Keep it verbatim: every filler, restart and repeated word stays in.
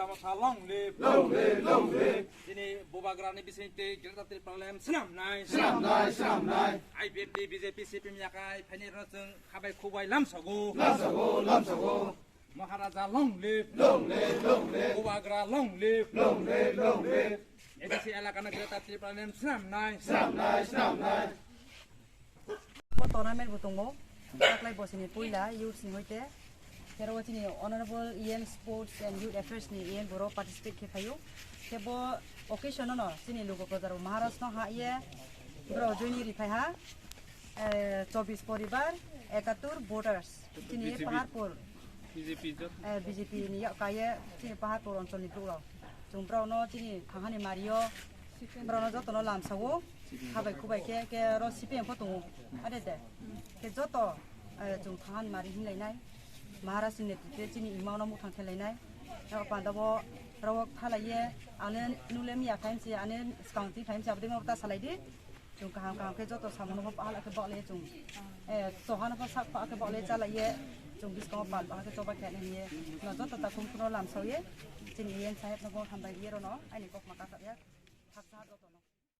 Long live, long live, long live. Chini Bubagrani bisingtwi Greater Tipraland swnamnai, swnamnai, swnamnai. I P F T, B J P, C P M yakai phaini rok chwng khabai khubai lamsogo, lamsogo, lamsogo. Maharaja long live, long live, long live. Bubagra long live, long live, long live. A D C elakano Greater Tipraland swnamnai, swnamnai, swnamnai. Bo tournament bo tongo, taklai bosini puila youths ni hoite. Tero chini Honorable E M Sports and Youth Affairs ni E M boro participate khe phaio. Khe bo occasion no chini lugo kojar Maharaj no ha ye bro joini ri phai ha, eh, chobbish poribar, ekatur voters. Chini B J P. Paharpur, B J P jot. Eh, B J P ni yak kaiye chini Paharpur onchol ni borok rok. Chwng borok no chini thangani mario, borok no joto no lamsao, khabai khubai khe, khe ro C P M pho tongo, ade de. Khe joto, eh, chwng thangani mari hinlai nai, Maharaj ni netrite chini imang no muthang khe lai nai. Yak panda bo rok thalai ye, ane nule miya khaim se, ane skang ti khaim se, abdi ma ta salai di. Chwng kaham kaham khe joto samung no pha hala khe bagle chwng. Eh, toha no pha sak pha khe bagle chalai ye. Chwng biskango pal pha khe choba khe nang ye. No joto ta kum kuno lamsao ye. Chini yen saheb no bo hambai ye ro no. Aini kok ma kasa ya. Thaksa joto.